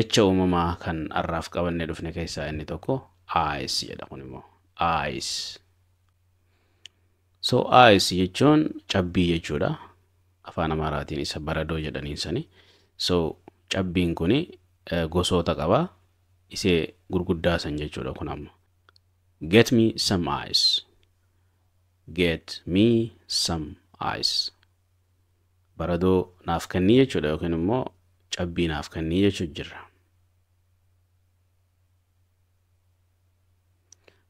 Jecha uumamaa kan har'aaf qabannee dhufne keessaa inni tokko ice jedha kun immoo ice. So ice jechuun cabbii jechuudha. Afaan Amaaraatiin isa baradoo jedhaniin sani. So cabbiin kuni gosoota qaba. Isee gurguddaa san jechuudha kun ammoo. Get me some ice. Get me some ice. Baradoo naaf kennii jechuudha yookiin immoo cabbii naaf kennii jechuudha jirra.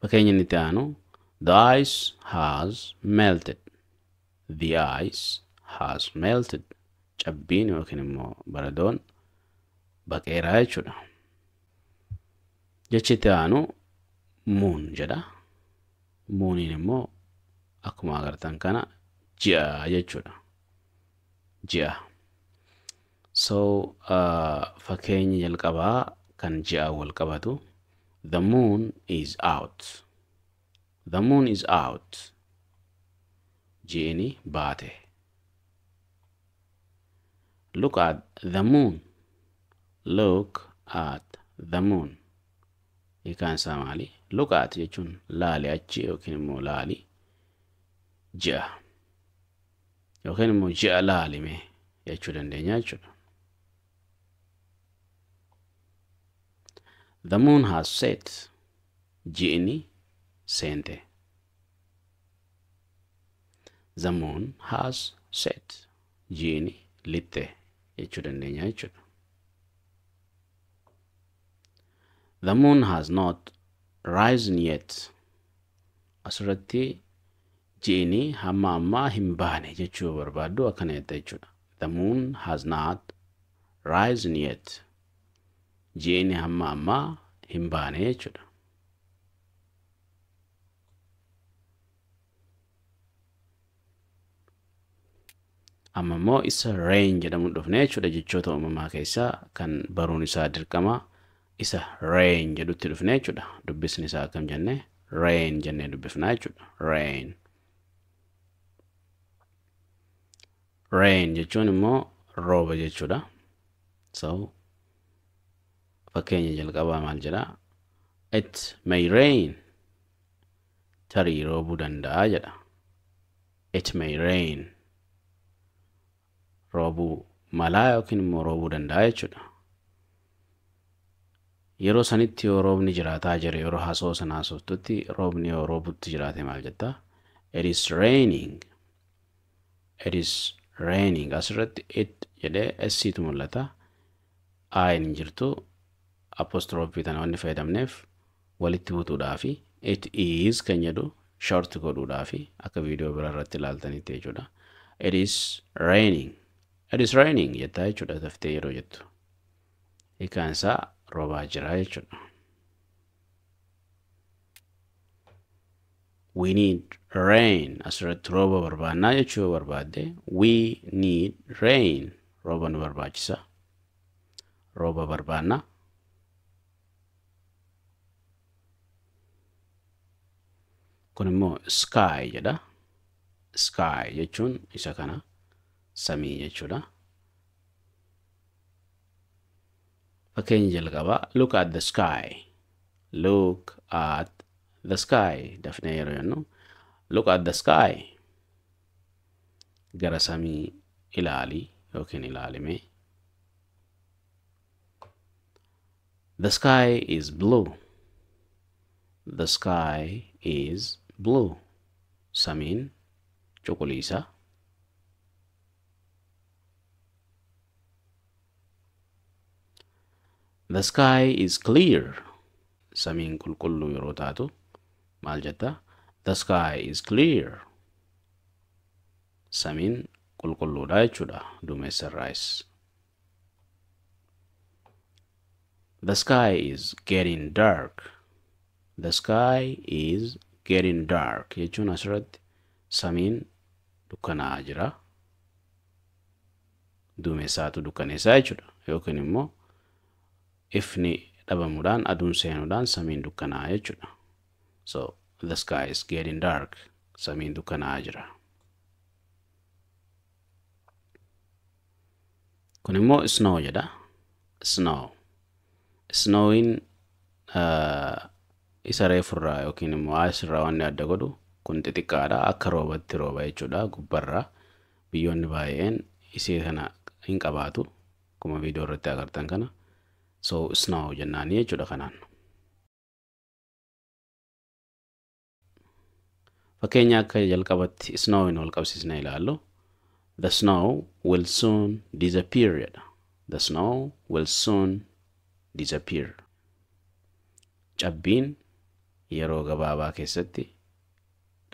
Fakkeenya inni itti aanu the ice has melted. The ice has melted. Cabbiin yookiin immoo baradoon baqeeraa jechuudha. Jechi itti aanu moon jedha. Mooniin immoo akkuma agartan kana ji'a jechuudha. Ji'a. So fakkeenyi jalqabaa kan ji'a wal qabatu the moon is out. The moon is out. Ji'ini baate. Look at the moon. Look at the moon. Hiikaan isaa maali? Look at jechuun laali achi yookiin immoo laali ji'a. Yookiin immoo ji'a laalime jechuu dandeenya jechuudha. The moon has set. Ji'ini seente. The moon has set. Ji'ini lixxe jechuu dandeenya jechuudha. The moon has not risen yet. Asirratti ji'ini hamma ammaa hin baane jechuu barbaaddu akkana jetta jechuudha. The moon has not risen yet. Ji'ini hamma ammaa hin baane jechuudha. Amma immoo isa rain jedhamu dhufne jechuudha. Jechoota uumamaa keessaa kan baruun isaa dirqama isa rain jedhutti dhufne jechuudha. Dubbisni isaa akkam jenne rain jennee dubbifna jechuudha. Rain. Rain jechuun immoo rooba jechuudha. So fakkeenya jalqabaa maal jedha? It may rain. Tarii roobuu danda'a jedha. It may rain. Roobuu malaa yookiin immoo roobuu danda'a jechuudha. Yeroo sanitti yoo roobni jiraataa jira yeroo haasoo sana haasoftutti roobni yoo roobutti jiraate maal jetta? It is raining. It is raining. Asirratti it jedhee s-tu mul'ata. I hin jirtu apostrophe tana wanni fayyadamneef walitti butuudhaafi it is kan jedhu short godhuudhaafi akka viidiyoo biraa irratti ilaaltanitti jechuudha. It is raining. It is raining jettaa jechuudha daftee yeroo jettu. Hiikaan isaa roobaa jira jechuudha. We need rain. Asirratti rooba barbaannaa jechuu barbaadde we need rain. Rooba nu barbaachisa. Rooba barbaannaa. Kun immoo sky jedha. Sky jechuun isa kana samii jechuudha. Fakkeenya jalqabaa look at the sky. Look at the sky. Dafnee yeroo jennu look at the sky. Gara samii ilaali yookiin ilaalime. The sky is blue. The sky is blue. Samiin cuquliisa. The sky is clear. Samiin qulqulluu yeroo taatu maal jetta? The sky is clear. Samiin qulqulluudha jechuudha duumessa irraayis. The sky is getting dark. The sky is getting dark jechuun asirratti samiin dukkanaa'aa jira. Duumessaatu dukkaneessaa jechuudha. Yookiin immoo ifni dhabamuudhaan aduun seenuudhaan samiin dukkanaa'aa jechuudha. So the sky is getting dark. Samiin dukkanaa'aa jira. Kun immoo snow jedha. Snow. Snowiin isa reefurraa yookiin immoo ice irraa wanni adda godhu kun xixiqqaadha. Akka roobatti rooba jechuudha gubbarraa. Biyyoonni baay'een isii kana hin qabaatu. Akkuma viidiyoo irratti agartan kana. So snow jennaanii jechuudha kanaan. Fakkeenya akka jalqabatti snowin wal qabsiisnee ilaallu. The snow will soon disappear jedha. The snow will soon disappear. Cabbiin yeroo gabaabaa keessatti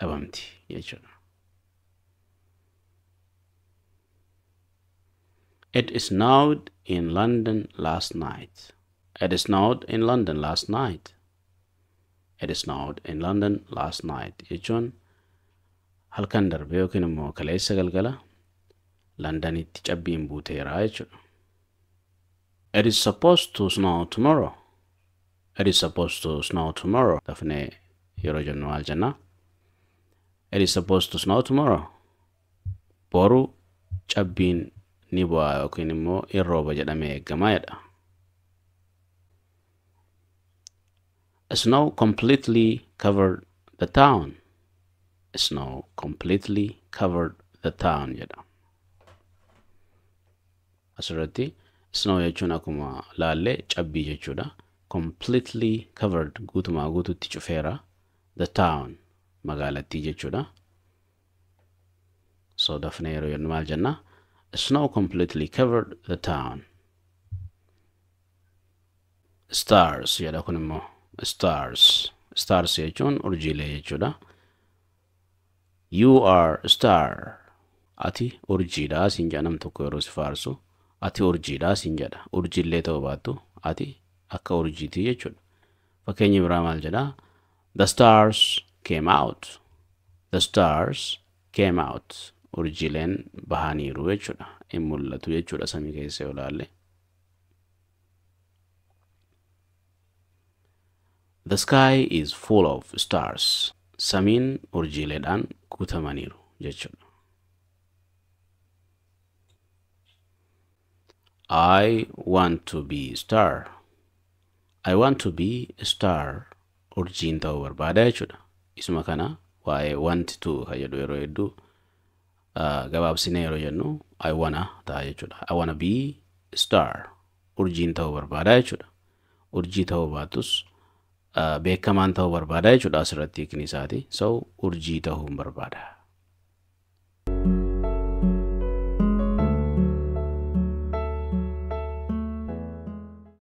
dhabamti jechuudha. It snowed in London last night. It snowed in London last night. It snowed in London last night jechuun halkan darbe yookiin immoo kaleessa galgala Londanitti cabbiin buuteera jechuudha. It is supposed to snow tomorrow. It is supposed to snow tomorrow. Dafnee yeroo jennu maal jenna? It is supposed to snow tomorrow. Boru cabbiin ni bu'a yookiin immoo in rooba jedhamee eegamaa jedha. Snow completely covered the town. Snow completely covered the town jedha. Asirratti snow jechuun akkuma laallee cabbii jechuudha. Completely covered, guutumaa guututti cufeera. The town, magaalattii jechuudha. So dafnee yeroo jennu maal jenna? Snow completely covered the town. Stars jedha kun immoo stars. Stars jechuun urjiilee jechuudha. You are a star. Ati urjiidha siin jedha nam tokko yeroo si faarsu. Ati urjiidha siin jedha. Urjiillee ta'uu baattu ati akka urjiitii jechuudha. Fakkeenyi biraa maal jedha? The stars came out. The stars came out. Urjiileen bahaniiru jechuudha. In mul'atu jechuudha samii keessa yoo ilaalle. The sky is full of stars. Samiin urjiileedhaan guutamaniiru jechuudha. I want to be star. I want to be a star. Urjiin ta'uu barbaada jechuudha. Isuma kana waa'ee want to kan jedhu yeroo hedduu gabaabsinee yeroo jennu I wanna ta'a jechuudha. I wanna be a star. Urjiin ta'uu barbaada jechuudha. Urjii ta'uu baattus beekamaan ta'uu barbaada jechuudha asirratti hiikni isaati. So urjii ta'uun barbaada.